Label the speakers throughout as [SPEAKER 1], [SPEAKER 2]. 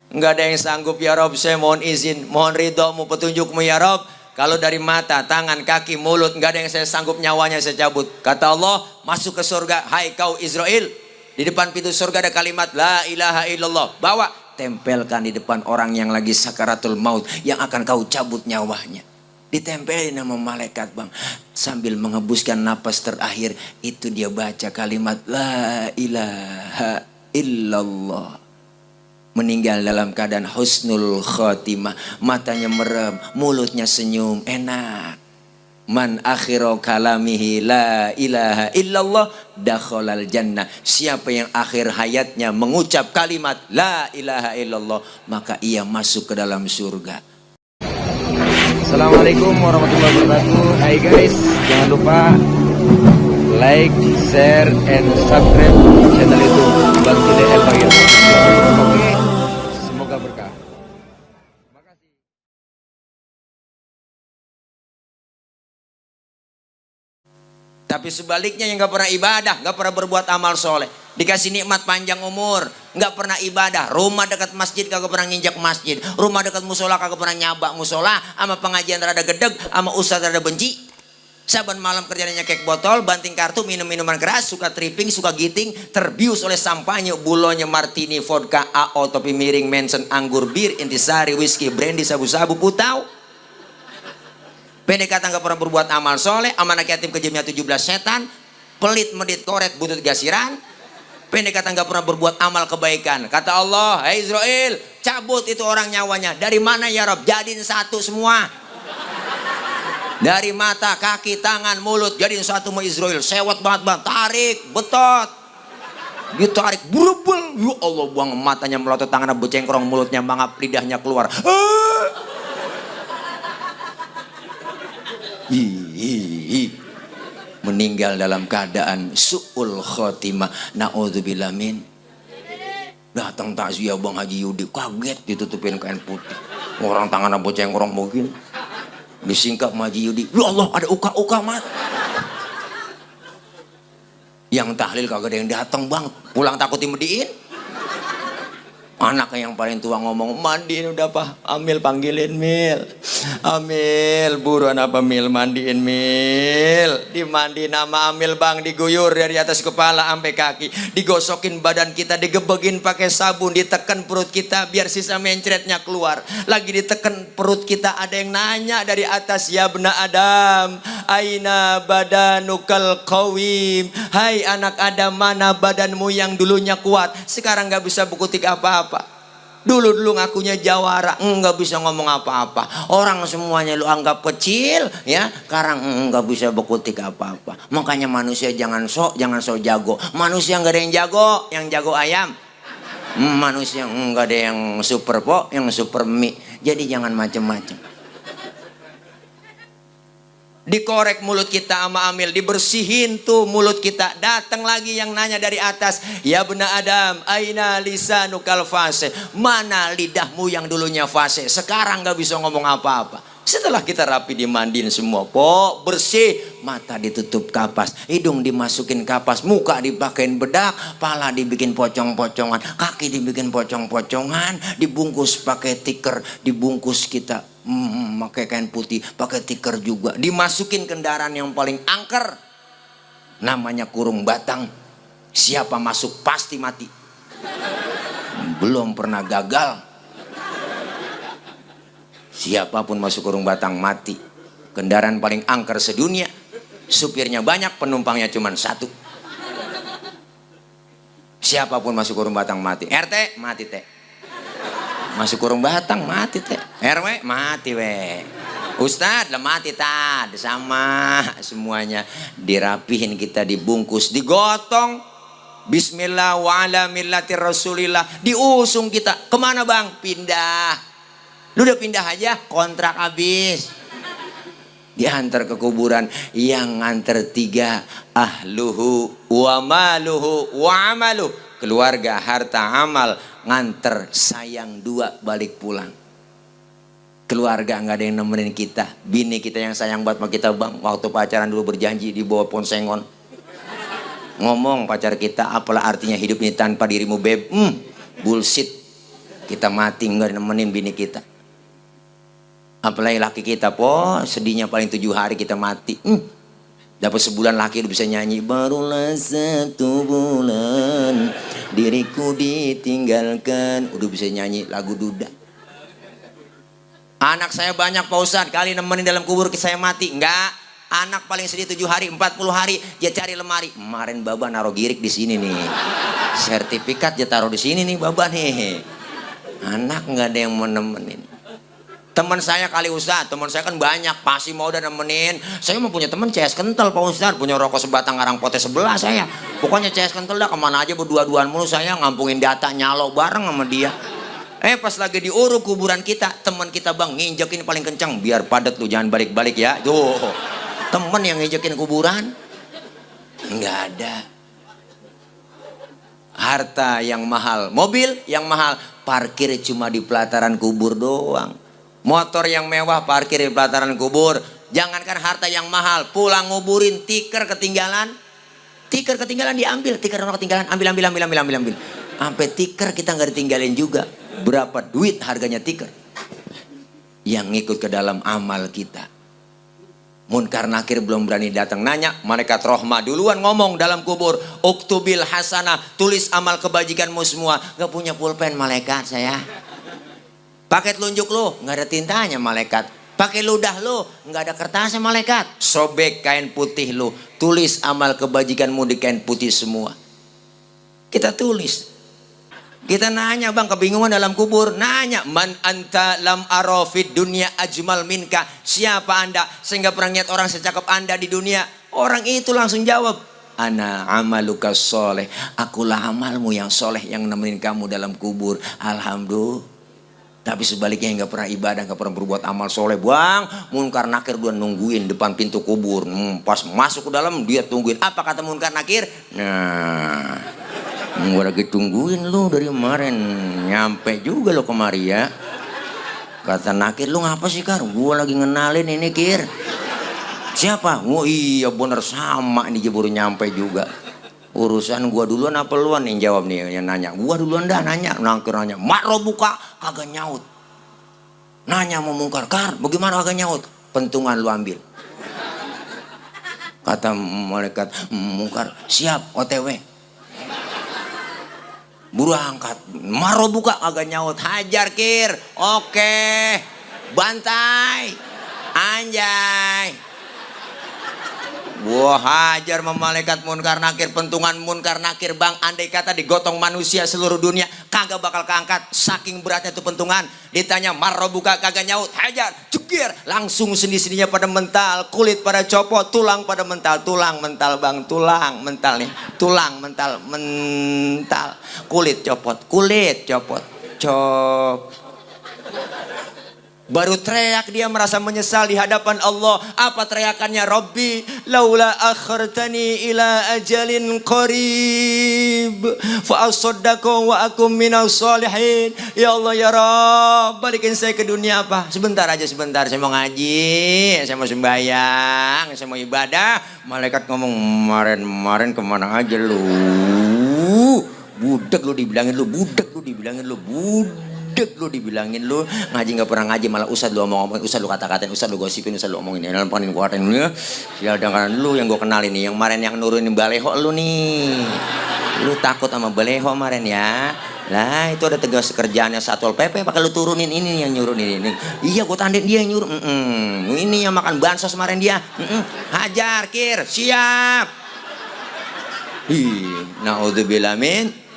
[SPEAKER 1] Nggak ada yang sanggup ya Rob, saya mohon izin, mohon ridhomu, petunjukmu ya Rob. Kalau dari mata, tangan, kaki, mulut, nggak ada yang saya sanggup, nyawanya saya cabut. Kata Allah, masuk ke surga, hai kau Israel. Di depan pintu surga ada kalimat la ilaha illallah. Bawa, tempelkan di depan orang yang lagi sakaratul maut, yang akan kau cabut nyawanya. Ditempelin sama malaikat bang, sambil menghembuskan napas terakhir, itu dia baca kalimat la ilaha illallah. Meninggal dalam keadaan husnul khotimah, matanya merem, mulutnya senyum, enak. Man akhiru kalamihi la ilaha illallah dakhalal jannah. Siapa yang akhir hayatnya mengucap kalimat la ilaha illallah, maka ia masuk ke dalam surga. Assalamualaikum warahmatullahi wabarakatuh. Hai guys, jangan lupa like, share, and subscribe channel YouTube Bantu DM Bagel. Oke, semoga berkah. Makasih. Tapi sebaliknya yang gak pernah ibadah, gak pernah berbuat amal soleh, dikasih nikmat panjang umur, gak pernah ibadah, rumah dekat masjid kagak pernah nginjak masjid, rumah dekat musola kagak pernah nyabak musola, sama pengajian rada gedeg, sama ustadz rada benci. Saban malam kerjanya kek botol, banting kartu, minum minuman keras, suka tripping, suka giting, terbius oleh sampahnya, bulonya martini, vodka, AO, topi miring, mensen, anggur, bir, intisari, whisky, brandy, sabu-sabu, putau. Pendek kata gak pernah berbuat amal soleh, amanah yatim kejamnya 17 setan, pelit, medit, koret, butut gasiran. Pendek kata gak pernah berbuat amal kebaikan. Kata Allah, hai Israel, cabut itu orang nyawanya. Dari mana ya Rob? Jadiin satu semua. Dari mata, kaki, tangan, mulut, jadiin satu sama Israel. Sewot banget bang, tarik, betot. Ditarik, burubul. Ya Allah, buang matanya melotot, tangannya becengkrong, mulutnya mangap, lidahnya keluar. Meninggal dalam keadaan su'ul khotimah. Na'udzubillah min. Datang takziah Bang Haji Yudi, kaget ditutupin kain putih. Orang tangannya becengkrong mungkin. Disingkap Haji Yudi, ya Allah ada uka-uka mat. Yang tahlil kagak ada yang datang bang, pulang takut dimediin. Anaknya yang paling tua ngomong, mandiin udah pak, Amil panggilin Mil. Amil, buruan apa Mil, mandiin Mil. Dimandiin nama Amil bang, diguyur dari atas kepala sampai kaki. Digosokin badan kita, digebegin pakai sabun, ditekan perut kita biar sisa mencretnya keluar. Lagi ditekan perut kita, ada yang nanya dari atas, ya bena Adam, aina badanukal qawim. Hai anak Adam, mana badanmu yang dulunya kuat, sekarang gak bisa berkutik apa-apa. Dulu ngakunya jawara, nggak bisa ngomong apa-apa. Orang semuanya lu anggap kecil, ya. Sekarang nggak bisa berkutik apa-apa. Makanya manusia jangan sok jago. Manusia nggak ada yang jago, yang jago ayam. Manusia nggak ada yang super po, yang super mie. Jadi jangan macem-macem. Dikorek mulut kita sama Amil, dibersihin tuh mulut kita. Datang lagi yang nanya dari atas, ya bena Adam, aina lisanukal fase. Mana lidahmu yang dulunya fase, sekarang gak bisa ngomong apa-apa. Setelah kita rapi dimandiin semua, pok bersih, mata ditutup kapas, hidung dimasukin kapas, muka dipakein bedak, pala dibikin pocong-pocongan, kaki dibikin pocong-pocongan, dibungkus pakai tiker, dibungkus kita pakai kain putih, pakai tiker juga, dimasukin kendaraan yang paling angker, namanya kurung batang. Siapa masuk pasti mati, belum pernah gagal. Siapapun masuk kurung batang mati. Kendaraan paling angker sedunia, supirnya banyak, penumpangnya cuma satu. Siapapun masuk kurung batang mati. RT mati teh. Masuk kurung batang mati teh. RW mati we. Ustadz lah mati tad, sama semuanya. Dirapihin kita, dibungkus, digotong. Bismillah wa ala millati rasulillah. Diusung kita. Kemana bang? Pindah. Lu udah pindah aja, kontrak habis. Diantar ke kuburan, yang nganter 3, ahluhu wa maluhu wa amaluh. Keluarga, harta, amal, nganter sayang 2 balik pulang. Keluarga nggak ada yang nemenin kita. Bini kita yang sayang banget sama kita bang, waktu pacaran dulu berjanji di bawah pohon sengon. Ngomong pacar kita, apalah artinya hidup ini tanpa dirimu beb. Bullshit. Kita mati nggak nemenin bini kita. Apalagi laki kita, po sedihnya paling 7 hari kita mati. Dapat sebulan laki udah bisa nyanyi. Barulah 1 bulan diriku ditinggalkan. Udah bisa nyanyi lagu duda. Anak saya banyak Pak Ustadz, kali nemenin dalam kubur saya mati. Enggak, anak paling sedih 7 hari, 40 hari dia cari lemari. Kemarin baba naruh girik di sini nih. Sertifikat dia taruh di sini nih baba nih. Anak nggak ada yang mau nemenin. Teman saya kali Ustadz, teman saya kan banyak, pasti mau udah nemenin. Saya mau punya teman CS kental Pak Ustadz, punya rokok sebatang arang potes sebelah saya. Pokoknya CS kental dah, kemana aja berdua-duaan mulu saya ngampungin data nyalo bareng sama dia. Pas lagi diuruk kuburan kita, teman kita bang nginjekin paling kencang, biar padat lu jangan balik-balik ya. Tuh, temen yang nginjekin kuburan, nggak ada. Harta yang mahal, mobil yang mahal, parkir cuma di pelataran kubur doang. Motor yang mewah parkir di pelataran kubur. Jangankan harta yang mahal, pulang nguburin tiker ketinggalan. Tiker ketinggalan diambil, tiker orang ketinggalan, ambil. Sampai tiker kita nggak ditinggalin juga. Berapa duit harganya tiker? Yang ngikut ke dalam amal kita. Munkar nakir belum berani datang nanya, malaikat rahmah duluan ngomong dalam kubur, uktubil hasanah, tulis amal kebajikanmu semua. Gak punya pulpen malaikat saya. Pakai telunjuk lu, nggak ada tintanya malaikat. Pakai ludah lu, nggak ada kertasnya malaikat. Sobek kain putih lu, tulis amal kebajikanmu di kain putih semua. Kita tulis. Kita nanya bang, kebingungan dalam kubur. Nanya, man anta lam arafid dunia ajmal minka. Siapa anda sehingga pernah lihat orang secakap anda di dunia? Orang itu langsung jawab, ana amaluka soleh. Akulah amalmu yang soleh yang nemenin kamu dalam kubur. Alhamdulillah. Tapi sebaliknya nggak pernah ibadah, nggak pernah berbuat amal soleh bang. Munkar nakir dia nungguin depan pintu kubur. Pas masuk ke dalam dia tungguin. Apa kata munkar nakir? Nah, gue lagi tungguin lu dari kemarin, nyampe juga lo kemari ya. Kata nakir, lu ngapa sih Kar? Gue lagi ngenalin ini Kir. Siapa? Oh iya bener sama ini baru nyampe juga. Urusan gua duluan apa luan yang jawab nih yang nanya. Gua duluan dah nanya, nakir nanya. Makro buka kagak nyaut. Nanya mau mungkar, Kar, bagaimana kagak nyaut? Pentungan lu ambil. Kata malaikat mungkar, siap OTW. Buru angkat. Maro buka kagak nyaut. Hajar Kir. Oke. Bantai. Anjay. Wah hajar malaikat munkar nakir, pentungan munkar nakir bang. Andai kata digotong manusia seluruh dunia kagak bakal keangkat, saking beratnya tuh pentungan. Ditanya marro buka kagak nyaut, hajar cukir, langsung sendi-sendinya pada mental, kulit pada copot, tulang pada mental. Tulang mental bang, tulang mental nih, tulang mental, kulit copot, cop. Baru teriak dia merasa menyesal di hadapan Allah. Apa teriakannya? Rabbi laula akhartani ila ajalin qarib fa asaddaqu wa akum minas solihin. Ya Allah ya Rabb, balikin saya ke dunia apa? Sebentar aja, sebentar. Saya mau ngaji, saya mau sembahyang, saya mau ibadah. Malaikat ngomong, kemarin kemana aja lu? Budak lu dibilangin lu, budak lu dibilangin lu, lu dibilangin lu ngaji nggak pernah ngaji, malah ustad lu omong-omongin, ustad lu kata-katain, ustad lu gosipin, ustad lu omongin, dalam panin kuatin lu ya. Dengan lu yang gue kenal ini, yang kemarin yang nurunin baleho lu nih, lu takut sama baleho kemarin ya. Lah itu ada tegas kerjaannya Satpol PP, pakai lu turunin ini yang nyuruh ini. Iya gue tanding dia yang nyuruh. Ini yang makan bansos kemarin dia. Hajar Kir, siap. Naudzubillah min.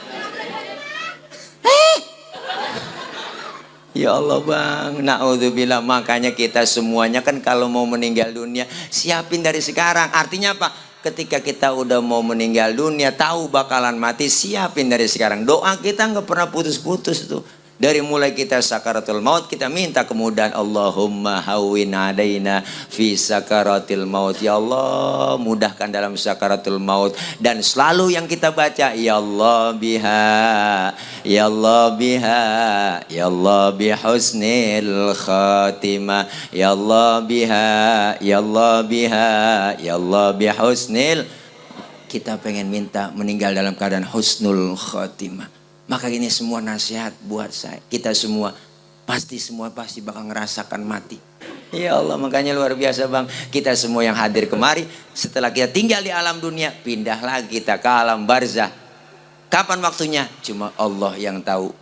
[SPEAKER 1] Ya Allah bang, naudzubillah. Makanya kita semuanya kan kalau mau meninggal dunia siapin dari sekarang. Artinya apa? Ketika kita udah mau meninggal dunia, tahu bakalan mati, siapin dari sekarang. Doa kita nggak pernah putus-putus tuh. Dari mulai kita sakaratul maut kita minta kemudahan. Allahumma hawwin alaina fi sakaratil maut. Ya Allah mudahkan dalam sakaratul maut. Dan selalu yang kita baca, ya Allah biha, ya Allah biha, ya Allah bihusnil khatimah, ya Allah biha, ya Allah biha, ya Allah bihusnil. Kita pengen minta meninggal dalam keadaan husnul khatimah. Maka ini semua nasihat buat saya. Kita semua pasti bakal ngerasakan mati. Ya Allah, makanya luar biasa Bang. Kita semua yang hadir kemari, setelah kita tinggal di alam dunia, pindah lagi kita ke alam barzah. Kapan waktunya? Cuma Allah yang tahu.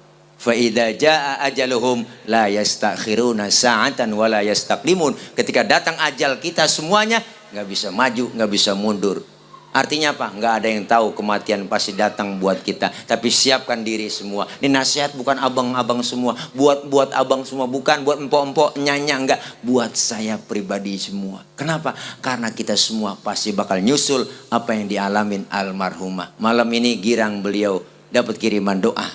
[SPEAKER 1] Fa idza jaa ajaluhum la yastakhiruna sa'atan wa la yastaqdimun. Ketika datang ajal kita semuanya, nggak bisa maju, nggak bisa mundur. Artinya apa? Nggak ada yang tahu kematian pasti datang buat kita. Tapi siapkan diri semua. Ini nasihat bukan abang-abang semua. Buat abang semua. Bukan buat empok-empok nyanya. Enggak. Buat saya pribadi semua. Kenapa? Karena kita semua pasti bakal nyusul apa yang dialamin almarhumah. Malam ini girang beliau dapat kiriman doa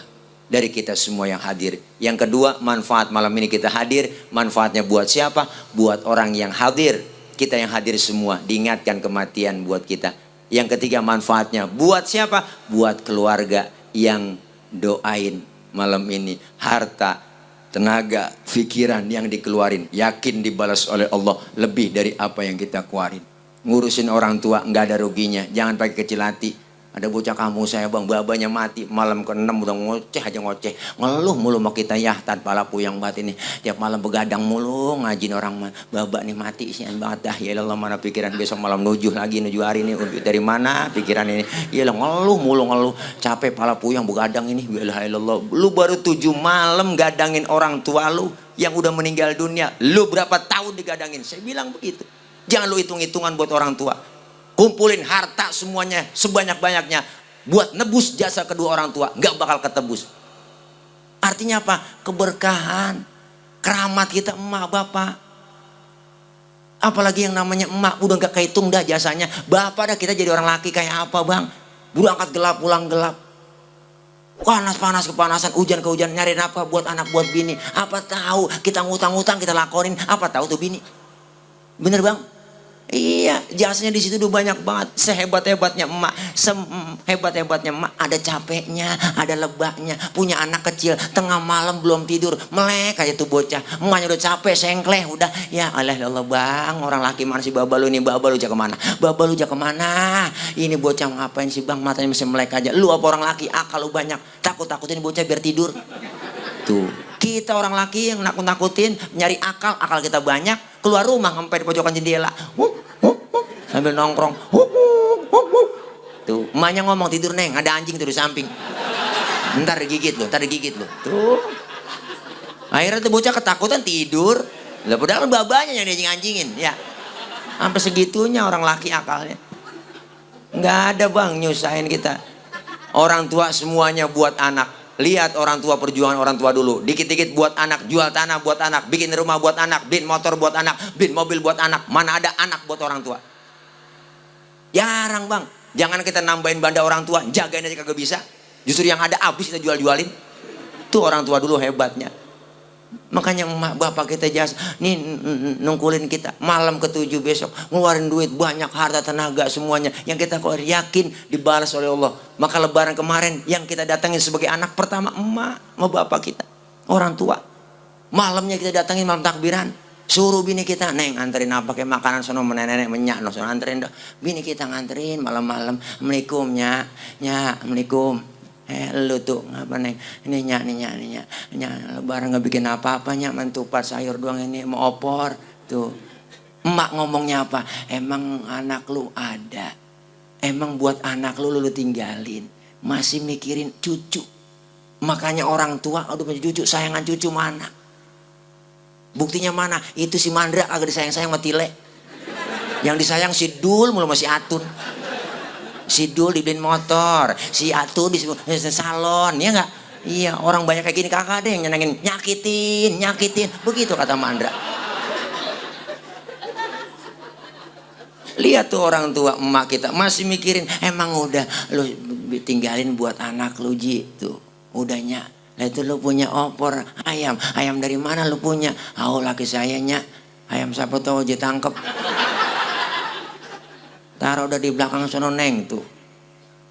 [SPEAKER 1] dari kita semua yang hadir. Yang kedua, manfaat malam ini kita hadir. Manfaatnya buat siapa? Buat orang yang hadir. Kita yang hadir semua diingatkan kematian buat kita. Yang ketiga, manfaatnya buat siapa? Buat keluarga yang doain malam ini. Harta, tenaga, pikiran yang dikeluarin, yakin dibalas oleh Allah lebih dari apa yang kita keluarin. Ngurusin orang tua nggak ada ruginya. Jangan pakai kecil hati. Ada bocah kamu saya Bang, babanya mati, malam ke-6 udah ngoceh aja ngoceh. Ngeluh mulu mau kita ya tanpa lapu yang bat ini. Tiap malam begadang mulu ngajin orang, babak nih mati sian banget dah. Ya Allah, mana pikiran besok malam nujuh hari ini dari mana pikiran ini. Ya Allah, ngeluh mulu ngeluh. Capek pala puyang begadang ini. Ya Allah, lu baru 7 malam gadangin orang tua lu yang udah meninggal dunia. Lu berapa tahun digadangin? Saya bilang begitu. Jangan lu hitung-hitungan buat orang tua. Kumpulin harta semuanya sebanyak-banyaknya buat nebus jasa kedua orang tua, nggak bakal ketebus. Artinya apa? Keberkahan, keramat kita emak bapak. Apalagi yang namanya emak udah nggak kehitung dah jasanya. Bapak dah kita jadi orang laki kayak apa Bang? Berangkat gelap pulang gelap. Panas kepanasan, hujan ke hujan, nyariin apa buat anak buat bini. Apa tahu kita ngutang-ngutang kita lakonin, apa tahu tuh bini. Bener Bang? Iya, jasanya di situ udah banyak banget. Sehebat-hebatnya emak, sehebat-hebatnya emak, ada capeknya, ada lebahnya. Punya anak kecil, tengah malam belum tidur, melek aja tuh bocah. Emaknya udah capek, sengkleh, udah. Ya Allah Bang, orang laki mana sih baba lu nih? Baba lu jak kemana? Baba lu jak kemana? Ini bocah ngapain sih Bang? Matanya masih melek aja. Lu apa orang laki? Akal lu banyak. Takut-takutin bocah biar tidur. Tuh, kita orang laki yang nakut-nakutin, nyari akal kita banyak. Keluar rumah sampai di pojokan jendela, sambil nongkrong. Tuh, emaknya ngomong tidur neng, ada anjing tuh di samping. Ntar digigit lo. Tuh, akhirnya tuh bocah ketakutan tidur. Lah padahal babanya yang dianjing-anjingin, ya. Sampai segitunya orang laki akalnya. Nggak ada Bang nyusahin kita. Orang tua semuanya buat anak. Lihat orang tua, perjuangan orang tua dulu. Dikit-dikit buat anak, jual tanah buat anak, bikin rumah buat anak, bikin motor buat anak, bikin mobil buat anak. Mana ada anak buat orang tua? Jarang Bang. Jangan kita nambahin banda orang tua, jagain aja kagak bisa. Justru yang ada habis kita jual-jualin. Tuh orang tua dulu hebatnya. Makanya emak bapak kita jas nih nungkulin kita malam ke-7 besok ngeluarin duit banyak, harta tenaga semuanya yang kita keluar, yakin dibalas oleh Allah. Maka lebaran kemarin yang kita datangin sebagai anak pertama emak sama bapak kita, orang tua. Malamnya kita datangin malam takbiran, suruh bini kita, neng anterin apa kayak makanan sono nenek menyak no sono anterin dah. Bini kita nganterin malam-malam, assalamualaikum nya assalamualaikum. Lu tuh ngapa neng? Ini nyak lebaran nggak bikin apa-apa nyak, mentupat sayur doang ini mau opor tuh. Emak ngomongnya apa? Emang anak lu ada? Emang buat anak lu tinggalin? Masih mikirin cucu? Makanya orang tua aduh punya cucu, sayangan cucu mana? Buktinya mana? Itu si Mandra agak disayang-sayang sama Tile. Yang disayang si Dul mulu masih Atun. Si Dul dibeliin motor, si Atu di salon, ya nggak? Iya, orang banyak kayak gini kagak ada yang nyenengin, nyakitin, begitu kata Mandra. Lihat tuh orang tua emak kita masih mikirin, emang udah lu tinggalin buat anak lu Ji tuh, udahnya. Lah itu lu punya opor ayam dari mana lu punya? Oh laki saya nya, ayam siapa tahu aja tangkep. Taruh udah di belakang sono neng tuh.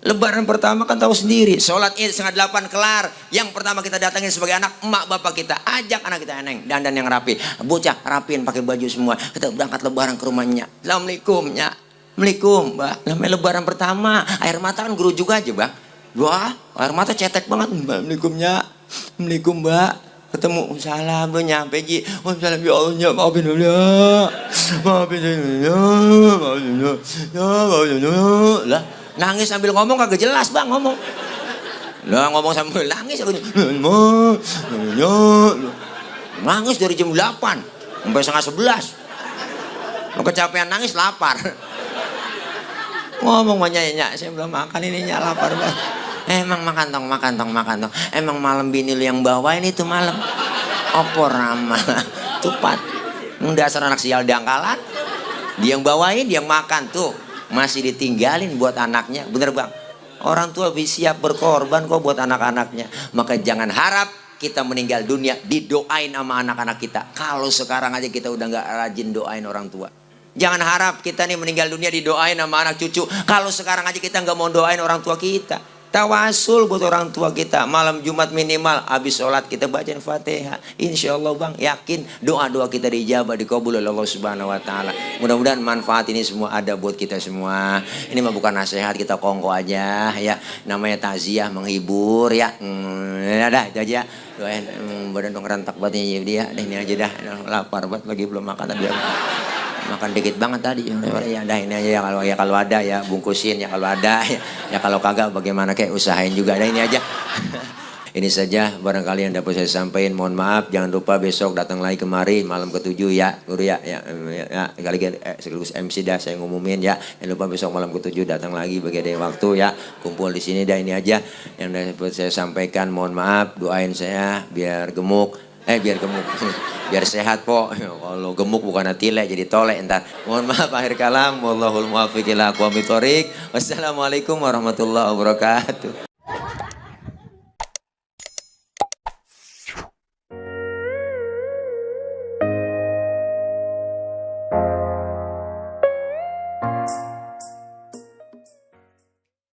[SPEAKER 1] Lebaran pertama kan tahu sendiri. Sholat Id 7:30 kelar. Yang pertama kita datangin sebagai anak emak bapak kita. Ajak anak kita neng dandan yang rapi. Bocah rapiin pakai baju semua. Kita berangkat lebaran ke rumahnya. Assalamualaikum nya. Assalamualaikum mbak. Namanya lebaran pertama. Air mata kan guru juga aja bang. Wah, air mata cetek banget. Assalamualaikum ya. Assalamualaikum mbak. Ketemu salam lu nyampe ji. Salam ya Allah ya maafin dulu ya. Maafin dulu ya. Maafin dulu ya. Maafin dulu. Lah nangis sambil ngomong kagak jelas bang ngomong. Lah ngomong sambil nangis aku. Nangis dari jam 8 sampai setengah 11. Lo kecapean nangis lapar. Ngomong banyak saya belum makan ini lapar banget. Emang makan tong. Emang malam bini lu yang bawain itu malam. Opor ramah. Tupat. Dasar anak sial dangkalan. Dia yang bawain, dia yang makan tuh. Masih ditinggalin buat anaknya. Bener bang. Orang tua siap berkorban kok buat anak-anaknya. Maka jangan harap kita meninggal dunia didoain sama anak-anak kita. Kalau sekarang aja kita udah gak rajin doain orang tua. Jangan harap kita nih meninggal dunia didoain sama anak cucu. Kalau sekarang aja kita gak mau doain orang tua kita. Tawasul buat orang tua kita. Malam Jumat minimal habis sholat kita bacain Fatihah. Insya Allah bang, yakin doa-doa kita dijabah, dikabul oleh Allah Subhanahu Wa Taala. Mudah-mudahan manfaat ini semua ada buat kita semua. Ini mah bukan nasihat, kita kongko aja ya. Namanya takziah, menghibur ya. Dah itu aja. Doain badan dong rentak banget dia. Ini aja dah. Lapar banget lagi belum makan tadi. Makan dikit banget tadi ya, dah ini aja ya kalau ada ya bungkusin ya kalau ada ya kalau kagak bagaimana kayak usahain juga, dah ini aja. Ini saja barangkali yang dapat saya sampaikan, mohon maaf. Jangan lupa besok datang lagi kemari malam ke-7 ya guru ya kali sekaligus MC dah saya ngumumin ya. Jangan lupa besok malam ke-7 datang lagi bagi ada waktu ya, kumpul di sini. Dah ini aja yang dapat saya sampaikan, mohon maaf. Doain saya biar gemuk biar sehat po. Kalau gemuk bukan tile jadi tolek entar. Mohon maaf akhir kalam. Wallahul muwaffiq ila aqwamit thoriq. Wassalamualaikum warahmatullahi wabarakatuh.